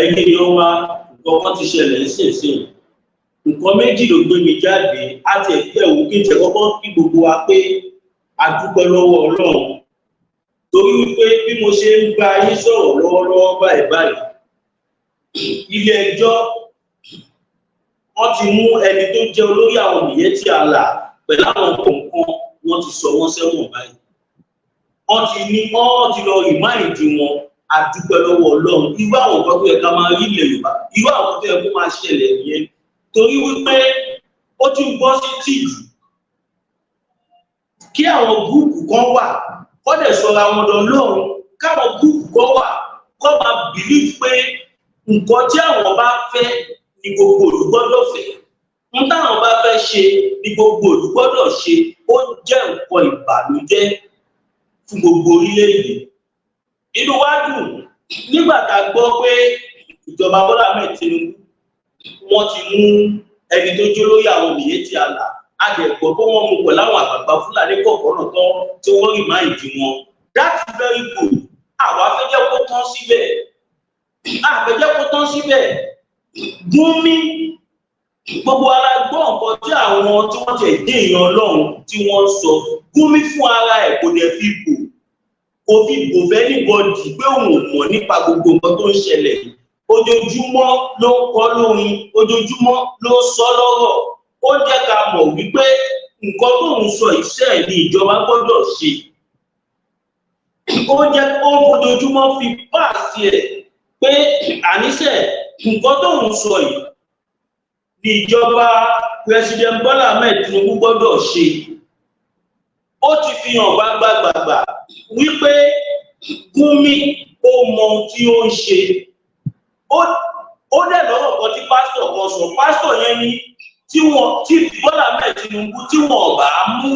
Ẹ̀yin èèyàn wa, nǹkan kan ti ṣẹlẹ̀ nísinsìnyí. Nǹkan méjì ló gbé mi jáde àti ẹ̀fẹ́ òun kí n tẹ̀ kọ́kọ́ kí gbogbo wa pé a dúpẹ́ lọ́wọ́ Ọlọ́run, torí wípé bí mo ṣe ń bá yín sọ̀rọ̀ lọ́wọ́lọ́wọ́ báyìí báyìí, ilé ẹjọ́, wọ́n ti mú ẹni tó jẹ́ olórí àwọn Miyetti Allah pẹ̀lú àwọn kọ̀ọ̀kan. Wọ́n ti sọ wọ́n sẹ́wọ̀n báyìí. Wọ́n ti ní wọ́n ti lọ remand wọn. A dúpẹ́ lọ́wọ́ Ọlọ́run. Irú àwọn nǹkan tó yẹ ká máa rí ilẹ̀ Yorùbá, irú àwọn tó yẹ kó máa ṣẹlẹ̀ nìyẹn, torí wípé ó ti ń bọ́ sí tìjú kí àwọn group kan wà kọ́ dẹ̀ sọra wọn lọ lọ́run, káwọn group kan wà kọ́ máa believe pé nǹkan tí àwọn bá fẹ́ ni gbogbo ìlú gbọ́dọ̀ fẹ́, ń táwọn bá fẹ́ ṣe ni gbogbo ìlú gbọ́dọ̀ ṣe. Ó jẹ́ nǹkan ìbànújẹ́ fún gbogbo orílẹ̀-èdè. Inú wa dùn nígbà tá a gbọ́ pé ìjọba Bọ́lá Ahmed Tinubu, wọ́n ti mú ẹni tó jó lórí àwọn Miyetti Allah. A dẹ̀ gbọ́ pé wọ́n mú pẹ̀lú àwọn àgbààgbà Fúlàní kọ̀ọ̀kan náà tán tí wọ́n remand wọn. That's very good. Àwa fẹ́ jẹ́ kó tán síbẹ̀, a fẹ́ jẹ́ kó tán síbẹ̀. Gúnmí, gbogbo ara gbọ́ nǹkan tí àwọn tí wọ́n ti dé èèyàn Ọlọ́run tí wọ́n ń sọ. Gúnmí fún ara ẹ̀ kò dẹ̀ fi bò, kò fi bò fẹ́ anybody pé òun ò mọ̀ nípa gbogbo nǹkan tó ń ṣẹlẹ̀ yìí. Ojoojúmọ́ ló ń kọ́ lórin, ojoojúmọ́ ló ń sọ lọ́rọ̀. Ó jẹ́ ká mọ̀ wípé nǹkan tó ń sọ iṣẹ́ ní ìjọba gbọ́dọ̀ ṣe. Ó jẹ́ ó ń fojoojúmọ́ fi páàsì ẹ̀ pé àníṣe nǹkan tó ń sọ yìí ní ìjọba President Bola Ahmed Tinubu gbọ́dọ̀ ṣe. Ó ti fi hàn gbangba-gbàgbà wípé Gúnmi ó mọ ohun tí ó ń ṣe. Ó dẹ̀ lọ́rọ̀ kan tí pásítọ̀ kan sọ. Pásítọ̀ yẹn ní tí wọ́n tí Bọ́lá Ahmed Tinubu, tí wọ́n bá mú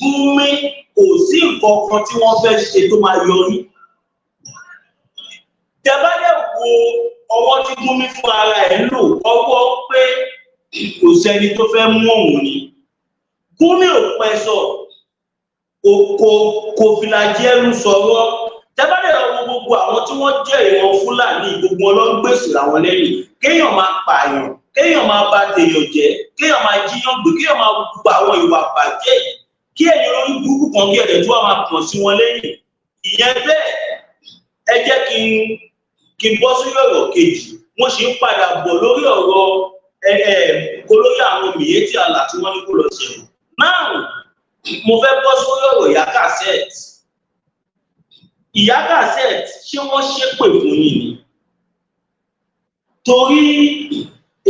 Gúnmi, kò sí nǹkan kan tí wọ́n fẹ́ ṣe tó máa yọrí. Tẹ́ bá dẹ̀ wo ọwọ́ tí Gúnmi fún ara ẹ̀ ń lò, ọwọ́ pé kò sẹ́ni tó fẹ́ mú òun ni. Gúnmi ò pẹ́ sọ, kò fìlàjì ẹnu sọ̀rọ̀. Tẹ́ bá dẹ̀ wo gbogbo àwọn tí wọ́n jẹ́ ìran Fúlàní, gbogbo wọn ló ń gbèsè làwọn lẹ́yìn. Kéèyàn máa pààyàn, kéèyàn máa bà tèèyàn jẹ́, kéèyàn máa jíyàn gbé, kéèyàn máa gbogbo àwọn ìwà bàjẹ́ yìí, kí ẹ̀yin olórí burúkú kan kí ẹ̀dẹ̀ tí wọ́n máa pọ̀ sí wọn lẹ́yìn. Ìyẹn bẹ́ẹ̀. Ẹ jẹ́ kí n bọ́ sórí ọ̀rọ̀ kejì. Wọ́n ṣe ń padà bọ̀ lórí ọ̀rọ̀ ẹ ẹ olórí àwọn Miyetti Allah tí wọ́n ní kó lọ ṣẹ̀wọ̀n náà. Mo fẹ́ bọ́ sórí ọ̀rọ̀ Ìyá Cassette. Ìyá Cassette, ṣé wọ́n ṣépè fún yín ni? Torí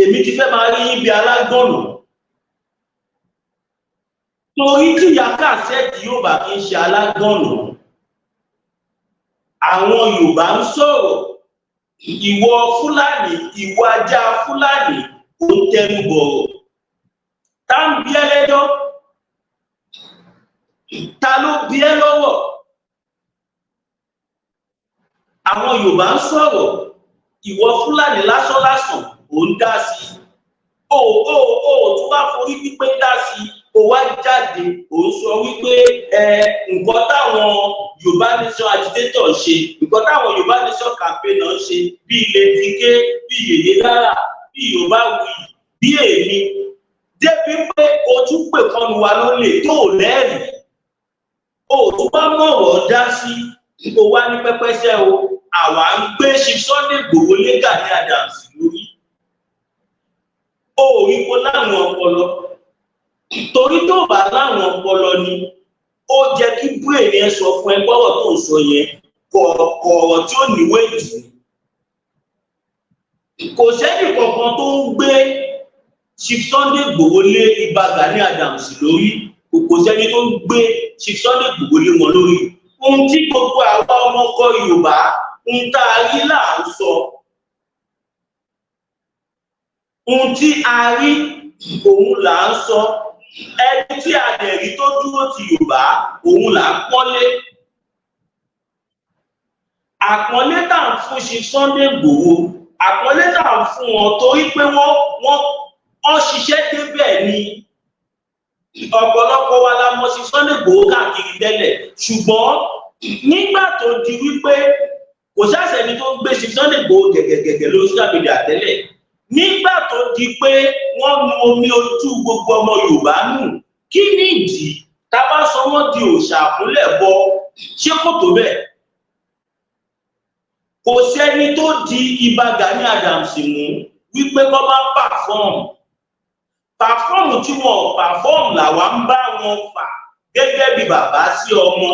èmi ti fẹ́ máa rí yín bí alágbọ̀nà, torí tí Ìyá Cassette yóò bá kí ń ṣe alágbọ̀nà, àwọn Yorùbá ń sọ̀rọ̀. Ìwọ Fúlàní, ìwọ ajá Fúlàní, ó ń tẹnu bọ̀rọ̀. Tá ń bí ẹlẹ́jọ́? Ta ló bí ẹ lọ́wọ́? Àwọn Yorùbá ń sọ̀rọ̀, ìwọ Fúlàní lásánlásán ò ń dá sí i. O tún wá forí pípé dá sí i. O wá jáde, ò ń sọ wípé ẹ nǹkan táwọn Yorùbá Nation agitator ṣe, nǹkan táwọn Yorùbá Nation campaigner ṣe, bíi Lady K, bíi Yèyé Dára, bíi Yorùbá Wuyì, bí èmi, débi pé o tún pè kọ́nu wa lólè tó lẹ́rìí, o tún wá mọ̀rọ̀ dá sí. O wá ní pẹ́pẹ́sẹ́ o, àwa ń gbé Chief Sunday Igboho lé Gani Adams lórí. O ò rí kó láwọn ọpọlọ, torí tó bá láwọn ọpọlọ ni ó jẹ́ kí brain yẹn sọ fún ẹ gbọ́rọ̀ tó ń sọ yẹn kọ̀ọ̀rọ̀ tí ó níwèé jù. Kò sẹ́nì kankan tó ń gbé Chief Sunday Igboho lé Ìbà Gani Adams lórí. Kò sẹ́ni tó ń gbé Chief Sunday Igboho lé wọn lórí. Ohun tí gbogbo àwa ọmọ ọkọ Yorùbá ń tá a rí là ń sọ. Ohun tí a rí òun là ń sọ. Ẹni tí a dẹ̀ rí tó dúró ti Yorùbá, òun là ń pọ́nlé. Àpọ́nlé tá à ń fún Chief Sunday Igboho, àpọ́nlé tá à ń fún wọn, torí pé wọ́n ṣiṣẹ́ débẹ̀ ni. Ọ̀pọ̀lọpọ̀ wa la mọ̀ Chief Sunday Igboho káàkiri tẹ́lẹ̀, ṣùgbọ́n nígbà tó di wípé Kò sáṣẹ ni tó ń gbé sí Sunday Igboho gẹ̀gẹ̀gẹ̀gẹ̀ lórí social media tẹ́lẹ̀. Nígbà tó di pé wọ́n nu omi ojú gbogbo ọmọ Yorùbá nù, kí ni ìdí tá a bá sọ wọ́n di òòṣà àkúnlẹ̀ bọ? Ṣé kò tó bẹ́ẹ̀? Kò sẹ́ni tó di Ìbà Gani Adams mú wípé kó má perform. Perform tí wọn perform làwa ń bá wọn fà gẹ́gẹ́ bí bàbá sí ọmọ,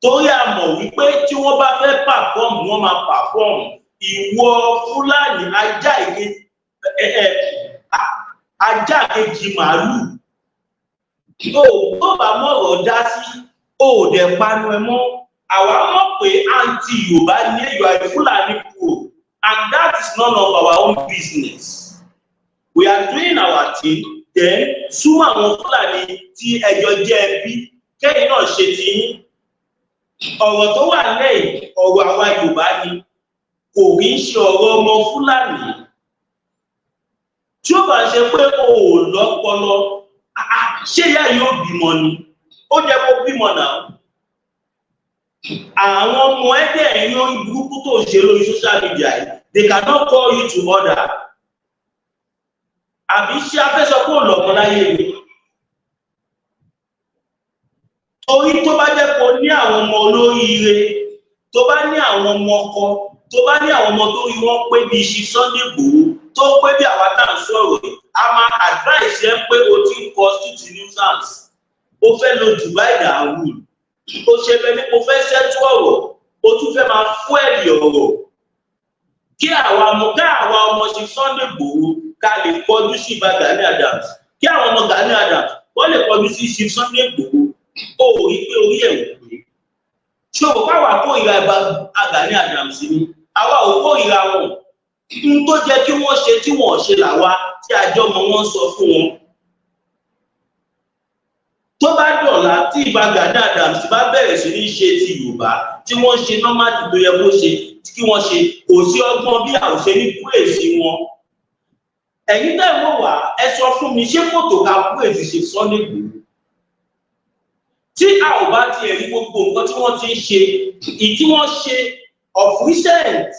torí a mọ̀ wípé tí wọ́n bá fẹ́ perform, wọ́n máa perform. Ìwọ Fúlàní ajá ìke ẹ ẹ ajá kejì màálù o, tó bá mọ̀rọ̀ dá sí o, ò dẹ̀ panu ẹ mọ́. Àwa mọ̀ pé anti Yorùbá ní èyọ àyè Fúlàní kúrò, and that is none of our own business. We are doing our thing. Then súnmọ́ àwọn Fúlàní tí ẹjọ́ jẹ́ ẹbí, kẹ́yìn náà ṣe ti yín. Ọ̀rọ̀ tó wà lẹ́yìn ọ̀rọ̀ àwa Yorùbá ni, kò kí ń ṣe ọ̀rọ̀ ọmọ Fúlàní. Tí ó bá ṣe pé o ò lọ́pọlọ, ṣé ìyá yóò bímọ ni? Ó jẹ́ kó bímọ náà. Àwọn ọmọ ẹgbẹ́ ẹ̀yìn orí burúkú tó ń ṣe lórí social media yìí, they cannot call you to order. Àbí ṣé a fẹ́ sọ pé ò lọ́mọ láyé ni? Torí tó bá jẹ́ kó ní àwọn ọmọ olóríire, tó bá ní àwọn ọmọ ọkọ, tó bá ní àwọn ọmọ tó rí wọn pé bí iṣi Sunday Igboho, tó pé bí àwa tá à ń sọ̀rọ̀ yìí, a máa advice ẹ pé o ti ń constitute nuisance, o fẹ́ lo divide and rule. O ṣe bẹ́ẹ̀ ni o fẹ́ settle ọ̀rọ̀, o tún fẹ́ máa fuel ọ̀rọ̀ kí àwa ọmọ, ká àwa ọmọ ṣe Sunday Igboho, ká lè kọjú sí Ìbà Gani Adams, kí àwọn ọmọ Gani Adams wọ́n lè kọjú sí ṣe Sunday Igboho. Ó rí pé orí ẹ̀ wò pé ṣòwò káwa kórìíra Ìbà Gani Adams ni? Àwa ò kórìíra wọn. N tó jẹ́ kí wọ́n ṣe tí wọ́n ṣe làwa tí àjọ ọmọ wọn sọ fún wọn. Tó bá dọ̀la, tí Ìbà Gani Adams bá bẹ̀rẹ̀ sí ní ṣe ti Yorùbá, tí wọ́n ṣe normal tó yẹ kó ṣe kí wọ́n ṣe, kò sí ọgbọ́n bí àwòṣe ní praise wọn. Ẹ̀yin tẹ́ wọ́n wá, ẹ sọ fún mi, ṣé kò tó ká praise ṣe Sunday Igboho? Tí a ò bá tiẹ̀ rí gbogbo nǹkan tí wọ́n ti ń ṣe, ìyí tí wọ́n ṣe of recent,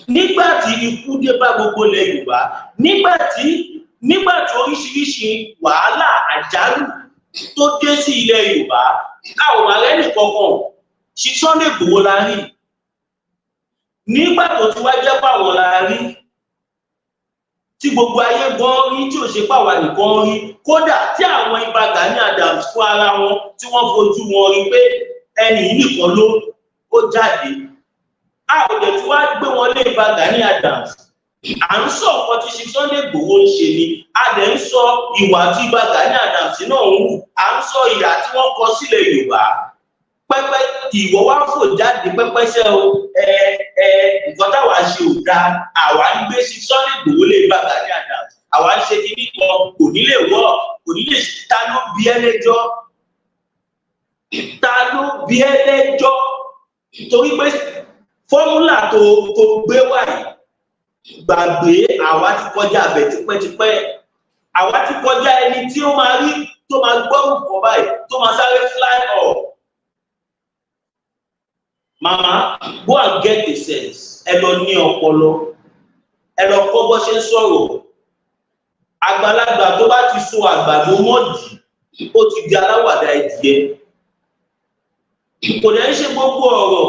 nígbà tí ikú dé bá gbogbo ilẹ̀ Yorùbá, nígbà tí oríṣiríṣi wàhálà, àjálù tó dé sí ilẹ̀ Yorùbá, a ò wà lẹ́nì kankan ṣe Sunday Igboho la rí. Nígbà tó ti wá jẹ́ pàwọn la rí, tí gbogbo ayé gan rí, tí ò ṣe pàwọn nìkan rí, kódà tí àwọn Ìbà Gani Adams fún ara wọn tí wọ́n fojú wọn rí pé ẹnì yìí nìkan ló ó jáde, a ò dẹ̀ tí wá gbé wọn lé Ìbà Gani Adams. À ń sọ nǹkan tí ṣe Sunday Igboho ń ṣe ni, a dẹ̀ ń sọ ìwà tí Ìbà Gani Adams náà ń hù, à ń sọ ìyà tí wọ́n kọ sílẹ̀ Yorùbá pẹ́pẹ́. Ìwọ wá fò jáde pẹ́pẹ́sẹ́ o. Ẹ ẹ nǹkan táwa ṣe ò dáa. Àwa ń gbé sí Sunday Igboho lé Ìbà Gani Adams, àwa ń ṣe kíní kan, kò ní lè wọ́, kò ní lè. Ta ló bí ẹ lẹ́jọ́? Ta ló bí ẹ lẹ́jọ́? Torí pé formula tó gbé wá yìí, gbàgbé, àwa ti kọjá abẹ tipẹ́tipẹ́. Àwa ti kọjá ẹni tí ó máa rí, tó máa gbọ́ nǹkan báyìí, tó máa sáré fly up. Mama, go and get the sense. Ẹ lọ ní ọpọlọ, ẹ lọ kọ́ bó ṣe ń sọ̀rọ̀. Àgbàlagbà tó bá ti so àgbàdo mọ́dì, ó ti di aláwàdà ẹdìyẹ. Kò dẹ̀ ń ṣe gbogbo ọ̀rọ̀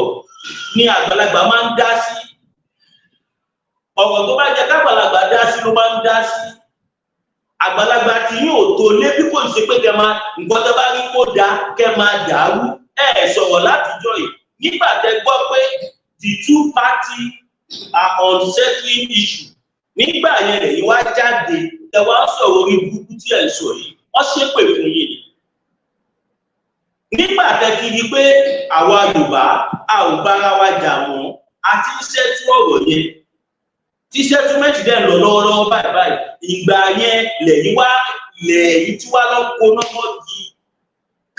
ni àgbàlagbà máa ń dá sí. Ọ̀rọ̀ tó bá jẹ́ kágbàlagbà dá sí ló máa ń dá sí. Àgbàlagbà tí yóò tó lé bí kò ṣe pé kẹ máa nǹkan tó bá rí kó da kẹ máa dàrú. Ẹ sọ̀rọ̀ látijọ́ yìí, nígbà tẹ́ gbọ́ pé the two party are on settling issue, nígbà yẹn lẹ́yìn wá jáde, tẹ́ wá sọ̀rọ̀ orí burúkú tí ẹ̀ ń sọ yìí. Wọ́n ṣépè fún yín ni. Nígbà tẹ́ ti rí pé àwa Yorùbá a ò bára wa jà mọ́, àti settle ọ̀rọ̀ yẹn, tí settlement dẹ̀ ń lọ lọ́wọ́lọ́wọ́ báyìí báyìí, ìgbà yẹn lẹ́yìn wá, lẹ́yìn tí wá lọ kó náà di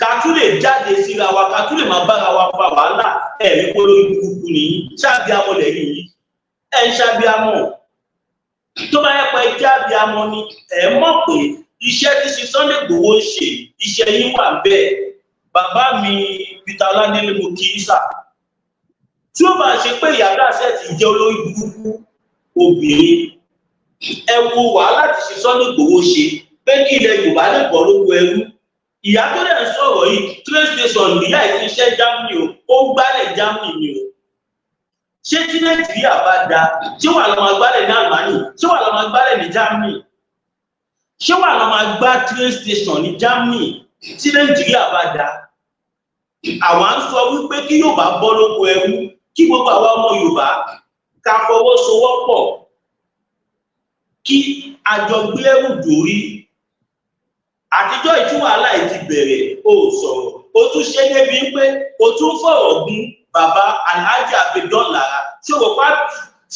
ká tún lè jáde síra wa, ká tún lè máa bára wa fa wàhálà. Ẹ̀rí kó lórí burúkú nìyí. Ṣáàbíamọ lẹ́yìn yìí, ẹ̀ ń ṣáàbíamọ. Tó bá yẹ pé jẹ́ àbíamọ ni, ẹ̀ mọ̀ pé iṣẹ́ tí ṣe Sunday Igboho ń ṣe, iṣẹ́ yín wà bẹ́ẹ̀. Bàbá mi Peter Ọládélé, mo kí í sà. Tí ó bá ṣe pé ìyá Gazette jẹ́ olórí burúkú obìnrin, ẹ wo wàhálà tí ṣe Sunday Igboho ṣe pé kí ilẹ̀ Yorùbá lè bọ́ lóko ẹrú. Ìyá tó dẹ̀ ń sọ̀rọ̀ yìí, train station níyà ìfi iṣẹ́ Germany o, ó gbálẹ̀ Germany ni o. Ṣé tí Nàìjíríà bá da, ṣé wàá lọ máa gbálẹ̀ ní Àlùmánì? Ṣé wàá lọ máa gbálẹ̀ ní Germany? Ṣé wàá lọ máa gbá train station ní Germany tí Nàìjíríà bá da? Àwa ń sọ wípé kí Yorùbá bọ́ lóko ẹrú, kí gbogbo àwa ọmọ Yorùbá ká fọwọ́sowọ́pọ̀, kí a jọ gbé ẹrù dórí. Àtijọ́ ìtí wàhálà yìí ti bẹ̀rẹ̀, ó sọ̀rọ̀, ó tún ṣe débi pé ó tún fọ̀rọ̀ gún bàbá Alhaji Abedon lára.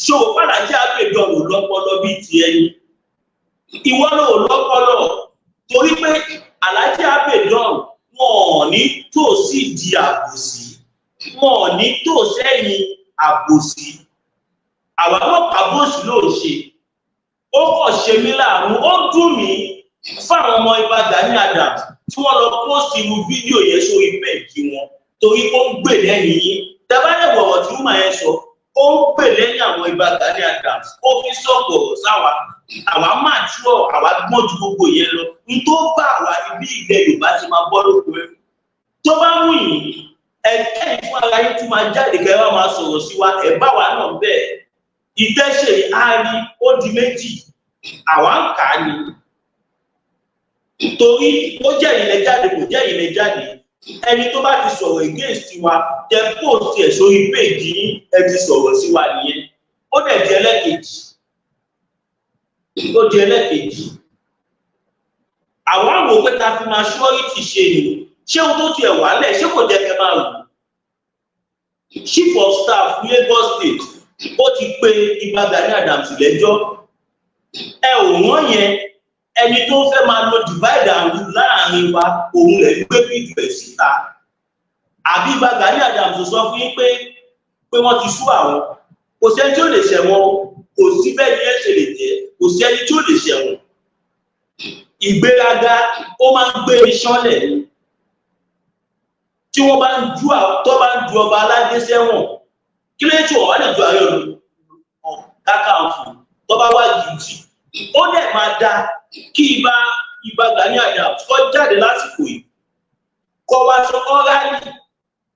Ṣòwò pàlàjì Abedon ò lọ́pọlọ bíi tiẹ̀ ni? Ìwọ ló lọ́pọlọ, torí pé Alhaji Abedon, wọn ò ní tòsí di àbòsí, wọn ò ní tò sẹ́yìn àbòsí. Àwa náà pàbòsí ló ń ṣe. Ó kàn ṣe mí láàánú, ó dùn mí fáwọn ọmọ Ìbà Gani Adams tí wọ́n lọ post irú fídíò yẹn sórí péèjì wọn, torí ó ń gbè lẹ́yìn yín. Tẹ́bálẹ̀ wọ̀rọ̀ tí wọ́n yẹn sọ, ó ń gbè lẹ́yìn àwọn Ìbà Gani Adams, ó fi sọ̀kò sáwa. Àwa máa tú ọ, àwa gbọ́n ju gbogbo yẹn lọ. N tó bá àwa ibi ilẹ̀ Yorùbá ti máa bọ́ lóko ẹ̀ tó bá wù yín, ẹ̀kẹ́ fún ara yín tún máa jáde kẹ́ wá máa sọ̀rọ̀ sí wa. Ẹ̀ bá wa náà bẹ́ẹ̀ ìtẹ́sẹ̀ á rí, ó di méjì. Àwa ń kà á ni, torí ó jẹ́ ilẹ̀ jáde, kò jẹ́ ilẹ̀ jáde. Ẹni tó bá ti sọ̀rọ̀ against wa, tẹ post ẹ̀ sórí péèjì yín, ẹ ti sọ̀rọ̀ sí wa nìyẹn. Ó dẹ̀ di ẹlẹ́kejì, ó di ẹlẹ́kejì. Àwọn àwọn òpé ta fi máa surety ṣe ni. Ṣé ohun tó tiẹ̀ wálẹ̀, ṣé kò jẹ́ kẹ́ máa wù? Chief of Staff Lagos State, ó ti pe Ìbà Gani Adams lẹ́jọ́. Ẹ ò wọ́n yẹn, ẹni tó fẹ́ máa lo divide and rule láàrin wa, òun rẹ̀ gbé fídíò ẹ̀ síta. Àbí Ìbà Gani Adams sọ fún yín pé wọ́n ti sú àwọn? Kò sẹ́ni tí ó lè ṣẹ̀wọ̀n, kò sí bẹ́ẹ̀ ni ẹ ṣe lè jẹ́, kò sẹ́ni tí ó lè ṣẹ̀wọ̀n. Ìgbéraga, ó máa ń gbé iṣan lẹ̀ ni. Tí wọ́n bá ń ju, tó bá ń ju ọba aládé sẹ́wọ̀n, kí ló tí wọ́n wá lè ju Ààrẹ Ọ̀nà Kakanfò tó bá wà guilty? Ó dẹ̀ máa da kí Ìbà Gani Adams kó jáde lásìkò yìí, kó wá sọ orally.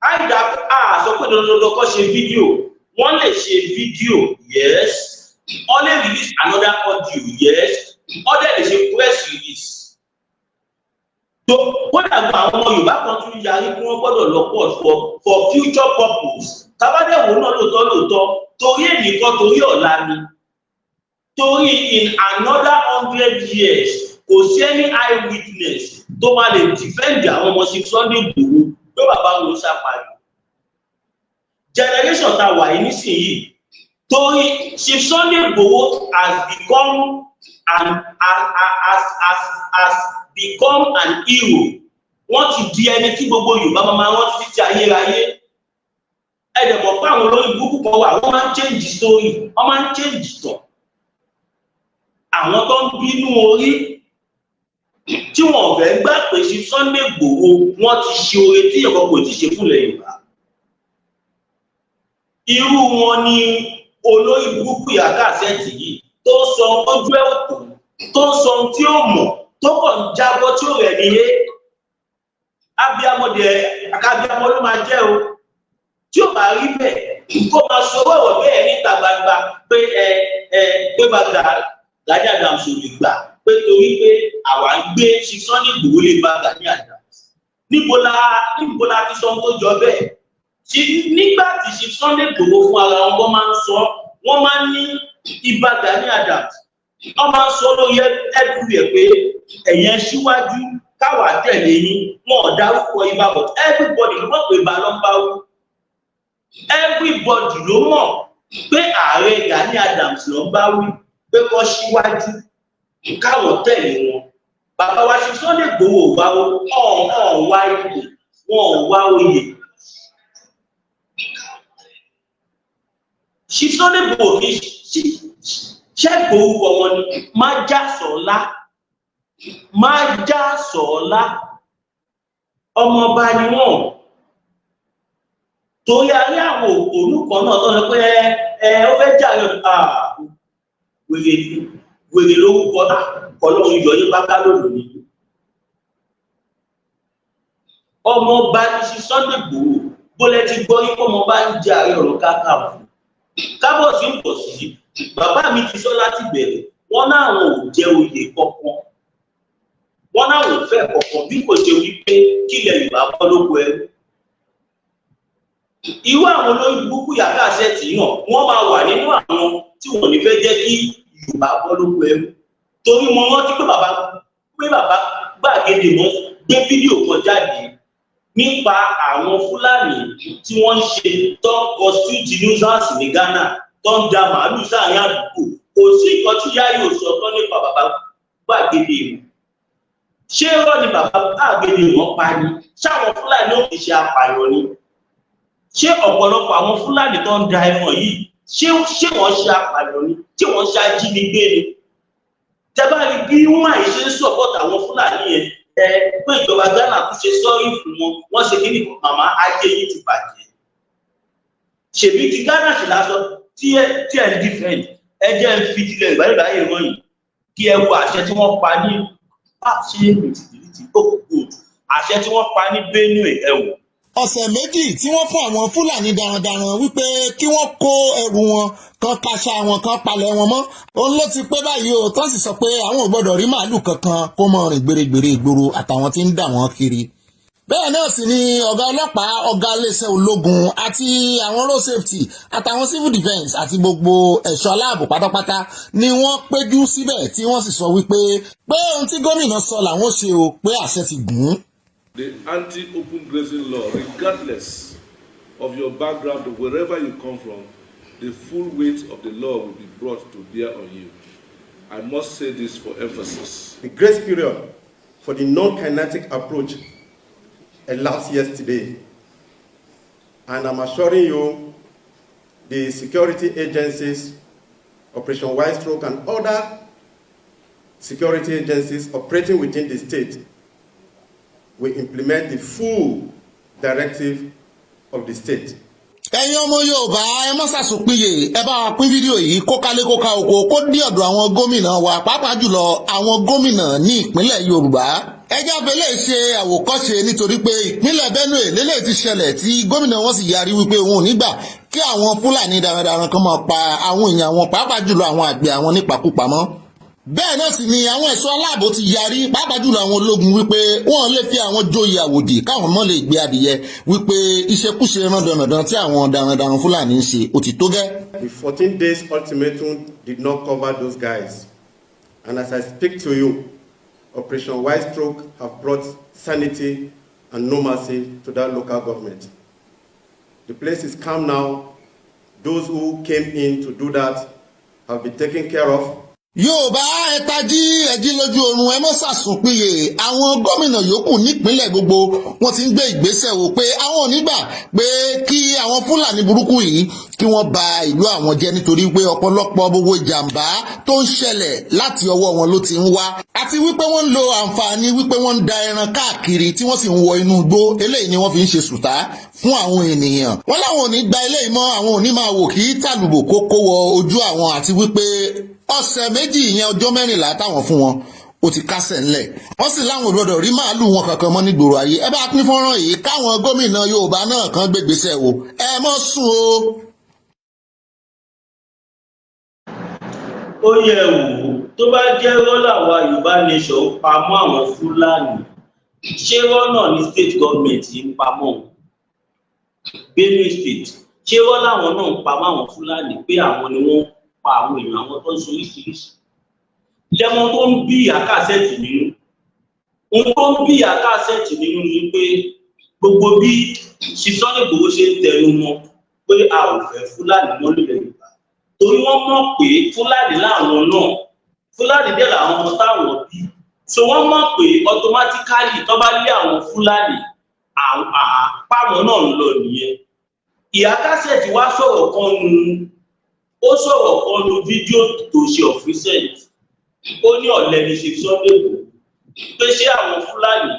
Àìdá a sọ pé dandandan kó ṣe fídíò. Wọ́n lè ṣe fídíò, yes. Wọ́n lè release another audio, yes. Wọ́n dẹ̀ lè ṣe press release. Tó kódà gba àwọn ọmọ Yorùbá kan tún yarí kí wọ́n gbọ́dọ̀ lọ court for future purpose. Tábàdẹ̀wò náà, lóòótọ́ lóòótọ́, torí ènìkan, torí ọ̀la ni, torí in another 100 years, kò sí any eye witness tó máa lè defend àwọn ọmọ sí Sunday Igboho pé bàbá wọn ṣàpàlù generation tá a wà yìí nísìnyìí, torí Chief Sunday Igboho has become an hero. Wọ́n ti di ẹni tí gbogbo Yorùbá máa máa rántí títí ayérayé. Ẹ dẹ̀ mọ̀ pé àwọn olórí burúkú kan wà, wọ́n máa ń change story, wọ́n máa ń change tàn. Àwọn tó ń bínú orí tí wọn ò fẹ́ gbà pé sí Sunday Igboho, wọ́n ti ṣe oore tí ìyọ̀kọ̀ kò tí ṣe fúnlẹ̀ Yorùbá, irú wọn ni olórí burúkú ìyá Gazette yìí tó sọ ojú ẹ̀ òkú, tó ń sọ ohun tí ó mọ̀, tó kàn ń jábọ́ tí ó rẹ̀ níyé. Abiyamọ dẹ̀, abiyamọ ló máa jẹ́ o. Tí ó bá rí bẹ́ẹ̀, kó máa sọ ọ̀rọ̀ bẹ́ẹ̀ níta gbangba pé ẹ ẹ pé bàgà Gani Adams ò lè gbà pé torí pé àwa ń gbé ṣe Sunday Igboho lè bá Gani Adams. Níbo la ti sọ ohun tó jọ bẹ́ẹ̀? Ṣe nígbà tí ṣe Sunday Igboho fún ara wọn, wọ́n máa ń sọ, wọ́n máa ń ní Ìbà Gani Adams, wọ́n máa ń sọ lórí everywhere pé ẹ̀yẹn síwájú káwa tẹ̀lé yín. Wọn ò dárúkọ Ìbà, but everybody ló mọ̀ pé Ìbà ló ń bá wí. Everybody ló mọ̀ pé ààrẹ Gani Adams ló ń bá wí pé kó síwájú káwọn tẹ̀lé wọn. Bàbá wa ṣe Sunday Igboho wá ọ̀hún wá ipò, wọn ò wá oyè. Ṣe Sunday Igboho kì í ṣẹ́gbó orúkọ wọn ni Májàsọ́lá. Májàsọ́lá, ọmọọba ni wọ́n. Torí a rí àwọn òpònú kan náà tó sọ pé ẹ ó fẹ́ jà yọ. Wèrè wèrè lórúkọ Ọlọ́run yọ yín pátá lónìí. Ọmọọba ní Sunday Igboho, bólẹ̀ ti gbọ́ yín ọmọọba ń jẹ Ààrẹ Ọ̀nà Kakanfò? Kábọ̀ sí ń bọ̀ sí. Bàbá mi ti sọ láti bẹ̀rẹ̀, wọ́n náà ò jẹ oyè kankan, wọ́n náà ò fẹ́ kankan bí kò ṣe wípé kílẹ̀ Yorùbá bọ́ lóko ẹrú. Irú àwọn olórí burúkú yàrá àṣẹtì náà, wọ́n máa wà nínú àwọn tí wọ́n ní fẹ́ jẹ́ kí Yorùbá bọ́ lóko ẹrú, torí mo rántí pé bàbá gbàgede mọ́ gbé fídíò kan jáde nípa àwọn Fúlàní tí wọ́n ń ṣe tó ń constitute nuisance ní Ghana, tó ń da màálù sáàrin àdúgbò. Kò sí nǹkan tí yá yóò sọ tán nípa bàbá gbàgede ìmọ̀. Ṣé irọ́ ni bàbá gbàgede ìmọ̀ pa ni? Ṣáwọn Fúlàní ò kì í ṣe apààyàn ni? Ṣé ọ̀pọ̀lọpọ̀ àwọn Fúlàní tó ń da ẹran yìí, ṣé wọ́n ṣe apààyàn ni? Ṣé wọ́n ṣe ajínigbé ni? Tẹ́ bá rí bí wọ́n àyè ṣe ń support àwọn Fúlàní yẹn, ẹ pé ìjọba Ghana tún ṣe sorry fún wọn, wọ́n ṣe kí ni. Màmá, ayé yìí ti bàjẹ́. Ṣèbí ti Ghana ṣe lásán tí ẹ ń defend. Ẹ jẹ́ ń fi tilẹ̀ ìbáyìí ròyìn kí ẹ wo àṣẹ tí wọ́n pa ní ṣé mi ti delete ó good, àṣẹ tí wọ́n pa ní Benue, ẹ wò. Ọ̀sẹ̀ 2 tí wọ́n fún àwọn Fúlàní darandaran wípé kí wọ́n kó ẹrù wọn kan, kaṣá wọn kan, palẹ̀ wọn mọ́, òun ló ti pé báyìí o. Tán sì sọ pé àwọn ò gbọ́dọ̀ rí màálù kankan kó mọ rìn gbèrègbèrè ìgboro àtàwọn tí ń dà wọ́n kiri. Bẹ́ẹ̀ náà sì ni ọ̀gá ọlọ́pàá, ọ̀gá iléeṣẹ́ ológun àti àwọn road safety àtàwọn civil defence àti gbogbo ẹ̀ṣọ́ aláàbò pátápátá ni wọ́n péjú síbẹ̀, tí wọ́n sì sọ wípé pé ohun tí gómìnà sọ làwọn ṣe o, pé àṣẹ ti gùn ún. The anti-open grazing law, regardless of your background, wherever you come from, the full weight of the law will be brought to bear on you. I must say this for emphasis. The grace period for the non-kinetic approach elapsed yesterday. And I'm assuring you, the security agencies, Operation White Stroke and other security agencies operating within the state will implement the full directive of the state. Ẹ̀yin ọmọ Yorùbá, ẹ má ṣàṣùpìyè. Ẹ bá wa pín fídíò yìí kó kálé, kó ká oko, kó dé ọ̀dọ̀ àwọn gómìnà wa, pàápàá jùlọ àwọn gómìnà ní ìpínlẹ̀ Yorùbá. Ẹ jáfe lè ṣe àwòkọ́ṣe, nítorí pé ìpínlẹ̀ Benue lélẹ̀ ti ṣẹlẹ̀ tí gómìnà wọn sì yarí wípé òun ò ní gbà kí àwọn Fúlàní darandaran kan máa pa àwọn èèyàn wọn, pàápàá jùlọ àwọn àgbẹ̀ àwọn nípakúpa mọ́. Bẹ́ẹ̀ náà sì ni àwọn ẹ̀ṣọ́ aláàbò ti yarí, pàápàá jùlọ àwọn ológun, wípé wọ́n lè fi àwọn joyè àwòdì káwọn mọ́ lè gbé adìyẹ, wípé ìṣekúṣe rándanràndan tí àwọn darandaran Fúlàní ń ṣe, ó ti tó gẹ́. The 14 days ultimatum did not cover those guys. And as I speak to you, Operation White Stroke have brought sanity and normalcy to that local government. The place is calm now. Those who came in to do that have been taken care of. Yorùbá, ẹ tají, ẹ jí lójú oorun, ẹ mọ́ sàsùnpìyè. Àwọn gómìnà yòókù nípínlẹ̀ gbogbo, wọ́n ti ń gbé ìgbésẹ̀ wò pé àwọn ò ní gbà pé kí àwọn Fúlàní burúkú yìí kí wọ́n ba ìlú àwọn jẹ́, nítorí pé ọ̀pọ̀lọpọ̀ gbogbo ìjàmbá tó ń ṣẹlẹ̀, láti ọwọ́ wọn ló ti ń wá, àti wípé wọ́n ń lo àǹfààní wípé wọ́n ń da ẹran káàkiri tí wọ́n sì ń wọ inú igbó. Eléyìí ni wọ́n fi ń ṣe sùtá fún àwọn ènìyàn. Wọ́n láwọn ò ní gba eléyìí mọ́, àwọn ò ní máa wò kí tàlùbò kó kó wọ ojú àwọn, àti wípé ọ̀sẹ̀ 2, ìyẹn ọjọ́ 14 táwọn fún wọn, ó ti kásẹ̀ ńlẹ̀. Wọ́n sì láwọn ò gbọ́dọ̀ rí màálù wọn kankan mọ́ nígboro ayé. Ẹ bá pín fọ́nrán yìí káwọn gómìnà Yorùbá náà kan gbégbèsè wò. Ẹ mọ́ sùn o. Ó yẹ wò ó, tó bá jẹ́ rọ́lá wa Yorùbá nation ń pamọ́ àwọn Fúlàní, ṣé rọ́nà ní state government ń pamọ́ wọn? Benue State, ṣé rọ́lá àwọn náà ń pamọ́ àwọn Fúlàní pé àwọn ni wọ́n pa àwọn èèyàn, àwọn tó ń sọ oríṣiríṣi jẹmọ tó ń bí àkàṣẹ́ẹ̀tì nínú? Ohun tó ń bí àkàṣẹ́ẹ̀tì nínú ni pé gbogbo bí Sunday Igboho ṣe ń tẹnu mọ́ pé a ò fẹ́ Fúlàní mọ́ nílẹ̀ Yorùbá, torí wọ́n mọ̀ pé Fúlàní láwọn náà, Fúlàní dẹ̀ làwọn ọmọ táwọn bí, so wọ́n mọ̀ pé automatically tó bá lé àwọn Fúlàní, àpamọ́ náà ń lọ nìyẹn. Ìyá kásẹ̀tì wá sọ̀rọ̀ kan nu, ó sọ̀rọ̀ kan nu fídíò tó ṣe of recent. Ó ní ọ̀lẹ ní ṣe Sunday Igboho, pé ṣé àwọn Fúlàní,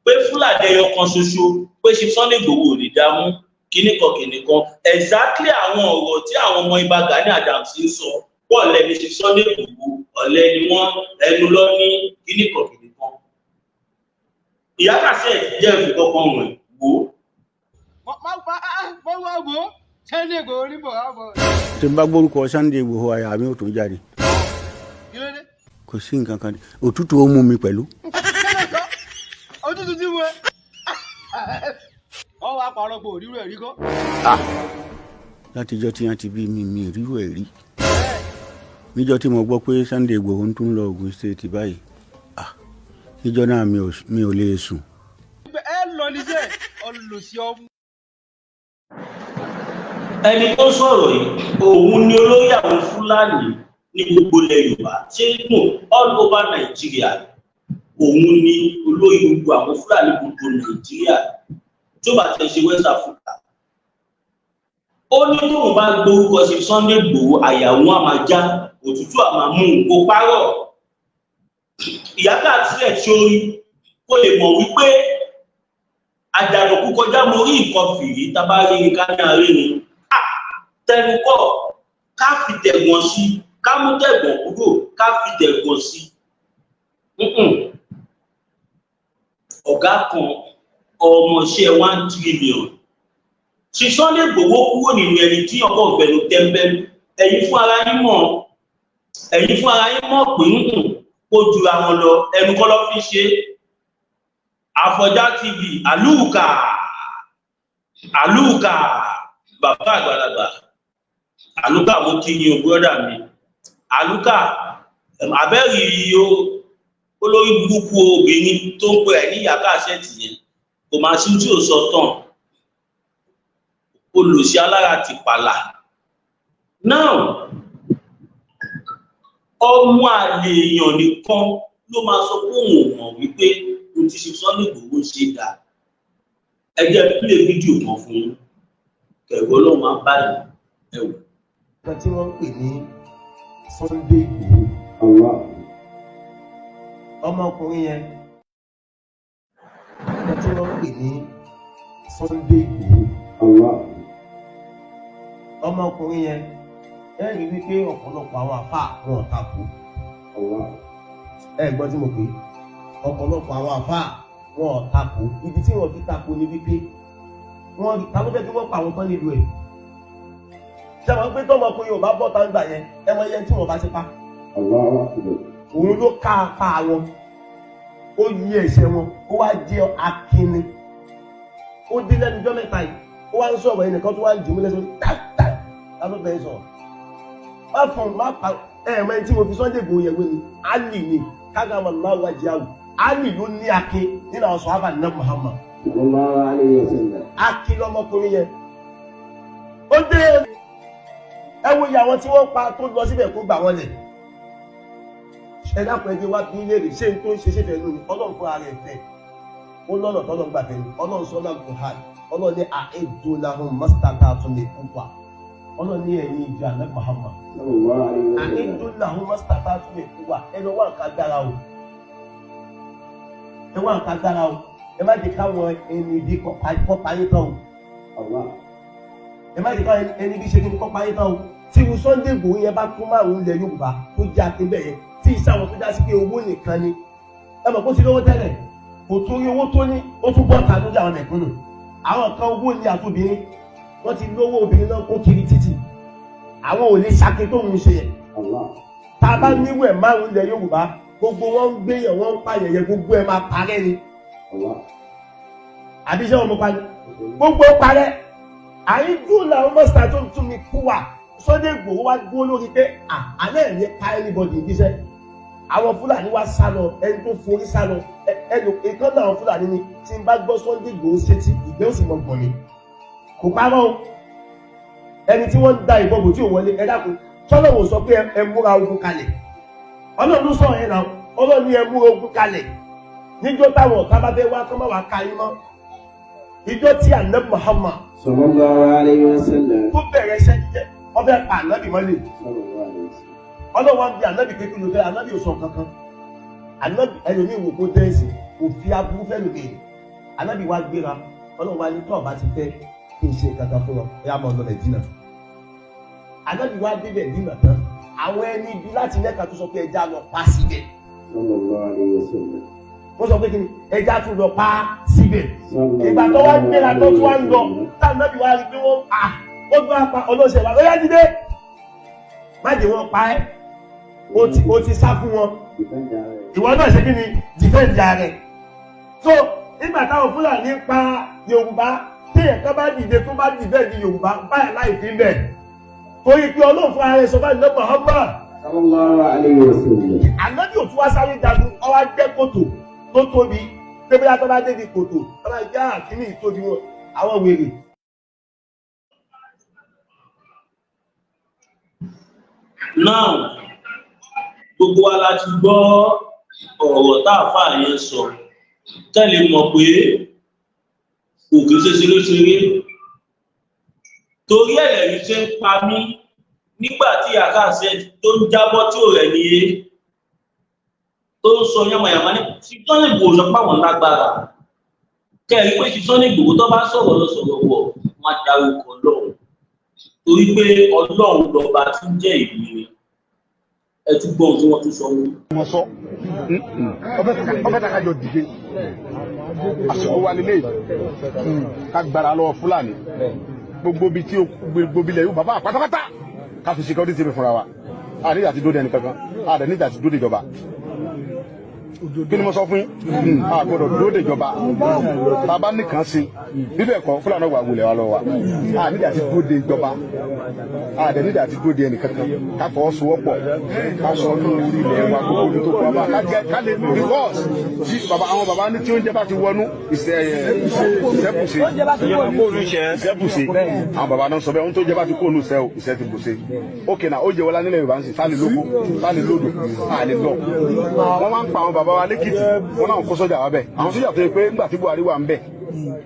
pé Fúlàní ẹyọ kan ṣoṣo pé ṣe Sunday Igboho ò lè dààmú. Kíní kan kíní kan, exactly àwọn ọ̀rọ̀ tí àwọn ọmọ Ìbà Gani Adams ń sọ pọ̀ lẹ́ni ṣe Sunday Igboho, ọ̀lẹ ni wọ́n, ẹnu lọ ní kíní kan kíní kan. Ìyá Cassette jẹ́ ìfikọ́kọ́ rẹ̀ wò ó. Má wò Sunday Igboho ní bọ̀ wá bọ̀. Tí n bá gbórúkọ Sunday Igboho, àyà mi ò tún jáde. Kí ló dé? Kò sí nǹkan kan, òtútù ó mú mi pẹ̀lú. Òtútù tí mo ẹ. Ọ wá pàrọ̀ pé òrírò ẹ̀rí kọ́. Látijọ́ tí wọ́n ti bí mi, mi rírò ẹ̀ rí. Níjọ́ tí mo gbọ́ pé Sunday Igboho ń tún lọ Ogun State báyìí, ah, níjọ́ náà mi ò lè sùn. Ẹ lọ níṣẹ́ ọlọ́sí ọmú. Ẹni tó sọ̀rọ̀ yìí, òun ni olórí àwọn Fúlàní ní gbogbo ilẹ̀ Yorùbá, ṣé no, all over Nàìjíríà. Òun ni olórí gbogbo àwọn Fúlàní gbogbo Nàìjíríà, tó bá ti ṣe West Africa. Ó ní tóun bá gbórúkọ sí Sunday Igboho, àyà òun á máa já, òtútù á máa mú un. Kó parọ́. Ìyá káàtìrẹ̀ tí ó rí kó lè mọ̀ wípé àjànàkú kọjá mo rí nǹkan fìrí. Tábà rí ní ká ní àárẹ̀ ni tẹnukọ, ká fi tẹ̀gbọ́n sí, ká mú tẹ̀gbọ́n kúrò, ká fi tẹ̀gbọ́n sí. Ọ̀gá kan, ọmọọṣẹ́ 1 trillion ṣe Sunday Igboho kúrò nínú ẹni tí ọkọ̀ ọ̀fẹ́nu tẹ́ńbẹ́lú. Ẹ̀yin fún ara yín mọ̀, ẹ̀yin fún ara yín mọ̀ pé kó jura wọn lọ. Ẹnu kọ́ ló fi ṣe. Àfọ̀njá TV, àlùkà àlùkà, bàbá àgbàlagbà àlùkà, mo kí yín o, brother mi àlùkà. Abẹ́rì o, olórí burúkú obìnrin tó ń pè ẹ́ ní ìyá Cassette yẹn, kò máa sí tí ò sọ tán. Olùsí alára ti pàlà now. Ọmọ àlè èèyàn nìkan ló máa sọ pé òun ò mọ̀ wípé ohun tí Sunday Igboho ṣe dáa. Ẹ jẹ́ play fídíò kan fún yín, kẹ̀rọ Ọlọ́run á báyìí, ẹ wò. Nǹkan tí wọ́n ń pè ní Sunday Igboho, ọmọkùnrin yẹn, nǹkan tí wọ́n ń pè ní Sunday Igboho, ọmọkùnrin yẹn, ẹ rí wípé ọ̀pọ̀lọpọ̀ àwọn àfáà wọn ò takò. Ẹ gbọ́ tí mo pè é, ọ̀pọ̀lọpọ̀ àwọn àfáà wọn ò takò. Ibi tí wọ́n fi takò ni wípé wọ́n rí ta ló fẹ́ kí wọ́n pa àwọn tán nílùú ẹ̀. Ṣé àwọn pé tọmọkùnrin ò bá bọ́ tá ń gbà yẹn, ẹ mọ iye tí wọ́n bá ti pa. Òun ló ká apá wọn, ó yí ẹ̀ṣẹ̀ wọn, ó wá jẹ́ akínni. Ó dé lẹ́nu ọjọ́ mẹ́ta yìí, ó wá ń sọ̀rọ̀, ẹnìkan tó wá ń dìímú lẹ́sọ̀ tá tá tá ló fẹ́ sọ̀rọ̀. Má fún má pa ẹ mọ ẹni tí mo fi Sunday Igboho yẹn wé ni Ali ni kágàmà láwùjọ àwù. Ali ló ní akin nínú àwọn sọ̀hábà ní Muhammad. Akin lọmọkùnrin yẹn. Ó dé, ẹ wo iye àwọn tí wọ́n pa tó lọ síbẹ̀ kó gbà wọ́n lẹ̀. Ẹ dákun, ẹ jẹ́ wá bí léèrè, ṣé n tó ń ṣe ṣe fẹ́ lónìí? Ọlọ́run fúnra rẹ̀ fẹ́ ó lọ́nà tọ́lọ́ gbà fẹ́ ni. Ọlọ́run sọ́nà Al-Qur'an, Ọlọ́run ní a'iddu lahum mastata'tum min quwwa. Ọlọ́run ní ẹ̀yin ìjọ àná Muhammad, a'iddu lahum mastata'tum min quwwa, ẹ lọ wá nǹkan dára o, ẹ wá nǹkan dára o. Ẹ má jẹ́ káwọn ẹni ibi kọ́ pa yín tán o. Ẹ má jẹ́ káwọn ẹni ibi ṣe kí ni kọ́ pa yín tán o. Tí irú Sunday Igboho yẹn bá tún márùn ilẹ̀ Yorùbá tó jẹ́ akínbẹ̀ yẹn, tí iṣẹ́ àwọn tó já sí pé owó nìkan ni, ẹ mọ̀ kó ti lówó tẹ́lẹ̀, kò tún rí owó tó ní, ó tún bọ́ ta lójú àwọn mẹ̀kúnnù. Àwọn kan, owó ní àtòbìnrin, wọ́n ti lówó, obìnrin náà kó kiri títì, àwọn ò lè ṣakin tó ń ṣe yẹn. Tá a bá níwẹ̀ márùn ilẹ̀ Yorùbá, gbogbo wọn ń gbéyàn, wọn ń pààyàn yẹn, gbogbo ẹ máa parẹ́ ni. Àbí ṣé wọn mú pa ni gbogbo parẹ́? Àyíjú làwọn mọ́sítà tó ń tún mi kú wà. Sunday Igboho wá dúró lórí pé àlẹ́ ẹ̀ ní pa anybody níṣẹ́. Àwọn Fúlàní wá sá lọ, ẹni tó forí sá lọ, ẹnu ìkan náà àwọn Fúlàní ni. Tí n bá gbọ́ Sunday Igboho sétí, ìgbẹ́ òsì mọ̀ gbọ̀n mi. Kò parọ́ o. Ẹni tí wọ́n ń da ìbọn bò tí ò wọlé, ẹ dákun, tọ́lọ́wò sọ pé ẹ múra ogun kalẹ̀? Ọlọ́run ló sọ yẹn náà. Ọlọ́run ní ẹ múra ogun kalẹ̀ níjọ́ táwọn ọ̀tá bá fẹ́ wá kọ́ má wàá ka yín mọ́. Ìjọ tí Ànábì Muhammad Sallallahu alayhi wa sallam. tó bẹ̀rẹ̀ iṣẹ́ jíjẹ́, wọ́n fẹ́ pa Ànábì mọ́lẹ̀. Ọlọ́run wá ń bi Ànábì pé kí ló fẹ́. Ànábì ò sọ kankan. Ànábì ẹlòmíì wò kó dẹ́sì, kò fi aburú fẹ́ lòmíì. Ànábì wá gbéra, Ọlọ́run wá ní tọ́ ọba ti fẹ́ kí Kí n ṣe kankan fún wọn, ó yá, máa lọ Mẹ̀dínà. Ànábì wá débẹ̀ dínà tán, àwọn ẹni ibi láti Mẹ́ka tó sọ pé ẹja lọ pa síbẹ̀. Sallallahu alayhi wa sallam. Wọ́n sọ pé kí ni, ẹja tún lọ pa síbẹ̀. Ìgbà tó wá gbéra tó tún wá ń lọ, táwọn wá rí pé wọ́n pa, ó tún wá pa ọlọ́sẹ̀ wa, ó yá, dídé, má jẹ́ wọ́n pa ẹ́. Ó ti sá fún wọn, ìwọ náà ṣe kí ni, defend rẹ̀. So nígbà táwọn Fúlàní pa Yorùbá, téèyàn kan bá dìde tó bá defend Yorùbá báyìí, láì fi ń bẹ̀, torí pé Ọlọ́run fún ara ẹ̀ sọ báyìí lọ́pọ̀ Muhammad. Sallallahu alayhi wa sallam. Ànábì ò tún wá sáré jagun, ó wá gbẹ́ kòtò tó tóbi pé bóyá tó bá débi kòtò, tó bá jẹ́ àkíní ìtóbi wọn, àwọn wèrè. Now, gbogbo wa la ti gbọ́ ọ̀rọ̀ tá àáfàá yẹn sọ tẹ́lẹ̀, mọ̀ pé kò kí ṣe ṣeré-ṣeré, torí ẹ̀lẹ́rìí ṣe ń pa mí nígbà tí àkàṣe tó ń jábọ́ tí ò rẹ̀ níye tó ń sọ yánmayànmá ní Sunday Igboho, sọ páwọn lágbára kẹrin pé Sunday Igboho tó bá sọ̀rọ̀ lọ sọ̀rọ̀ wọ̀, wọn á dárúkọ Ọlọ́run, torí pé Ọlọ́run lọ́ba tí ń jẹ́ ìlú ni. Ẹ tún gbọ́ ohun tí wọ́n tún sọ wọ́n. Wọ́n sọ ọfẹ ta kájọ dìde, àsìkò wa lélẹ̀ ká gbára lọ́wọ́ Fúlàní, gbogbo bi tí gbogbo bilẹ̀ yóò bàbá pátápátá, ká fi security mi fúnra wa. A nígbà tí dóde ẹnì kankan, a dẹ̀ nígbà tí dóde ìjọba. Kí ni mo sọ fún yín? A gbọ́dọ̀ dóde ìjọba. Bàbá nìkan sí bíbẹ̀ kọ́, Fúlàní wà wulẹ̀ wa lọ wa. A nígbà tí dóde ìjọba, a dẹ̀ nígbà tí dóde ẹnì kankan. Ká fọwọ́sowọ́pọ̀, ká sọ ní orí ilẹ̀ wa, gbogbo omi tó kọ́ wa, ká jẹ́ ká lè, because tí bàbá, àwọn bàbá ní tí oúnjẹ bá ti wọnú ìṣẹ́ ìṣẹ́bùṣe ìṣẹ́bùṣe. Àwọn bàbá náà sọ bẹ́ẹ̀, ohun tó jẹ́ bá ti kó nù sẹ́ o, ìṣẹ́ ti bùṣe. Ókè náà, ó jẹ́ wọlá nílẹ̀ Yorùbá ń sìn sáà lè lóko, sáà lè lódò, sáà lè lọ. Wọ́n máa ń pa àwọn bàbá wa lẹ́kìtì, wọ́n náà kó sọ́jà wa bẹ́ẹ̀. Àwọn sọ́jà tó yẹ pé nígbà tí Buhari wà ń bẹ̀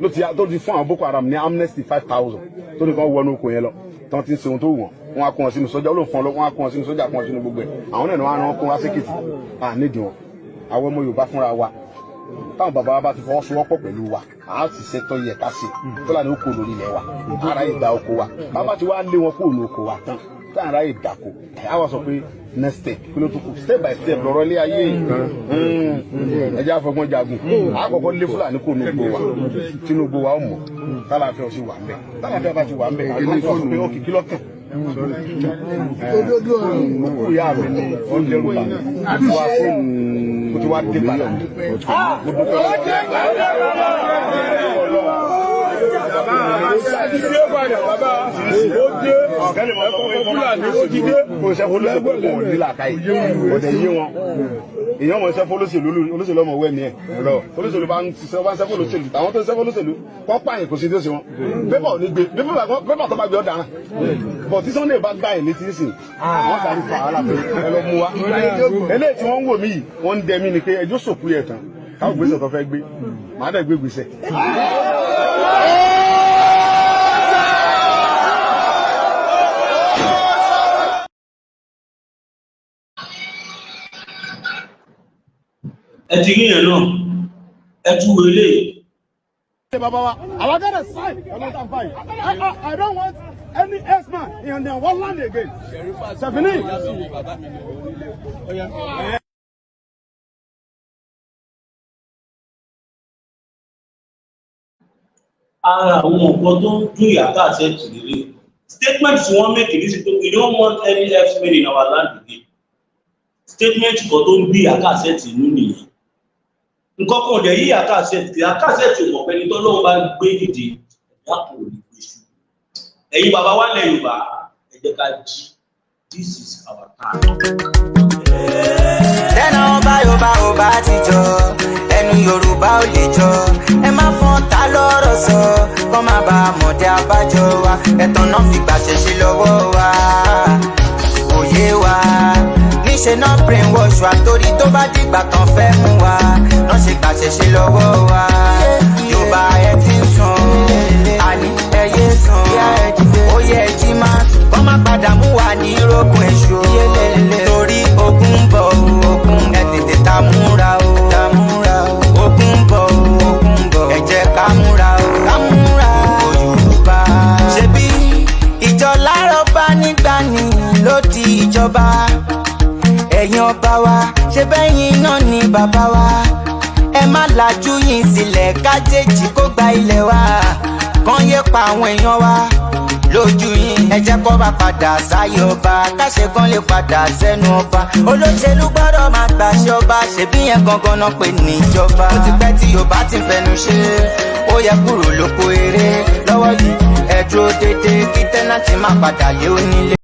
ló ti tó ti fún àwọn Boko Haram ní amnesty 5,000, tó ní kàn wọnú oko yẹn lọ, tí wọ́n ti ń ṣe ohun tó wù wọ́n. Wọ́n á kó wọn sínú sọ́jà, ó lò fún ọ, wọ́n á kó wọn sínú sọ́jà, kó wọn sínú gbogbo ẹ̀. Àwọn náà ni wọ́n á rán kó wá sékìtì. À nídìí wọn, àwọn ọmọ Yorùbá fúnra wa, táwọn bàbá wa bá ti fọwọ́sowọ́pọ̀ pẹ̀lú wa, a ti ṣètò yẹ ká ṣe. Fúlàní ó kó lórí ilẹ̀ wa, ara yìí gba oko wa. Bàbá ti wá lé wọn kúrò ní oko wa tán, táwọn ará yìí dàkó, a wá sọ pé next step, kí ló tó kù? Step by step lọ́rọ̀ ilé ayé. Ẹ jẹ́ àfọgbọ́n jagun. Àkọ́kọ́ lé Fúlàní kúrò ní oko wa, Tinubu wa ó mọ̀ tálàfẹ́ ó sì wà ń bẹ̀. Tálàfẹ́ bá ti wà ń bẹ̀, àwọn sọ pé ó kìkí lọ́kàn òdodo ọ̀rọ̀. Kú ìyá mi ni ó ń dẹ́rù bà mí wá fóònù, ó ti wá dé padà. Mo dúpẹ́ lọ́wọ́. Dé padà, bàbá ó dé, ẹ̀kọ́ Fúlàní ó ti dé. Kò sẹ́ fọlọ́sẹ̀lú, kò ní làákàyè, kò dẹ̀ yé wọn. Èèyàn mọ̀ sẹ́ fọlọ́sẹ̀lú, olóṣèlú ọmọ wẹ̀ ni ẹ̀ lọ. Olóṣèlú bá ń ṣiṣẹ́, bá ń sẹ́ fọlọ́sẹ̀lú, àwọn tó ń sẹ́ fọlọ́sẹ̀lú kọ́ pààyàn, kò sí tó ṣe wọn. Pépà ò ní gbé pépà, tó bá gbé ọ̀daràn bọ̀ tí Sunday bá gbá ẹ̀ létí sìn, wọ́n sáré fà á lápẹ́ ẹ lọ mú wa. Eléyìí tí wọ́n ń wò mí yìí, wọ́n ń dẹ mí ni pé ẹjọ́ sòkú yẹ̀ tán, káwọn gbèsè tó fẹ́ gbé, màá dẹ̀ gbé gbèsè. Ẹ ti rí yẹn náà, ẹ tún wo eléyìí. Baba wa, our God is sign. I don't want any herdsman in their one land again. Sefini. Ara àwọn nǹkan tó ń dún ìyàtọ̀ àti ẹ̀tì lélẹ̀, statement tí wọ́n make ní sí pé we don't want any herdsmen in our land again. Statement kan tó ń bí àkàṣẹ́tì inú nìyẹn. Nǹkan kan ò dẹ̀ yí àkàṣẹ́tì. Àkàṣẹ́tì ò mọ̀ pé ẹni tọ́lọ́run bá gbé dìde, ẹ̀dá kò ní gbé ṣubú. Ẹ̀yin bàbá wa lẹ̀ Yorùbá, ẹ jẹ́ ká jí. This is our time. Tẹ́nà ọba Yorùbá ò bá ti jọ, ẹnu Yorùbá ò lè jọ. Ẹ má fọ́n ta lọ́rọ̀ sọ, kọ́ má ba mọ̀dé abájọ wa. Ẹ̀tàn náà fi gbàṣẹ ṣe lọ́wọ́ wa, òye wa. Níṣẹ́ náà brainwash wa, torí tó bá dìgbà tán fẹ́ mú wa náà ṣe gbàṣẹ ṣe lọ́wọ́ wa. Yorùbá, ẹ ti ń sùn, àní ẹ yé sùn, ó yẹ ẹ jí máa sùn, kọ́ má padà mú wa ní rógùn èṣù, torí ogun ń bọ̀ o. Ẹ tètè ta múra o, ogun ń bọ̀ o. Ẹ jẹ́ ká múra o, ká múra o, Yorùbá. Agbára ọba nígbà ní ló di ìjọba. Ẹ̀yin ọba wa, ṣe bẹ́yìn náà ni bàbá wa. Ẹ má lajú yín sílẹ̀ kájèjì kó gba ilẹ̀ wa, kàn yé pa àwọn èèyàn wa lójú yín. Ẹ jẹ́ kó bá padà sáyé ọba, káṣe kan lè padà sẹ́nu ọba. Olóṣèlú gbọ́dọ̀ máa gbàṣẹ ọba, ṣèbí yẹn gangan náà pè níjọba. Ó ti pẹ́ tí Yorùbá ti fẹnu ṣe, ó yẹ kúrò lóko eré lọ́wọ́ yìí. Ẹ dúró déédéé kí tenant má padà lé onílé.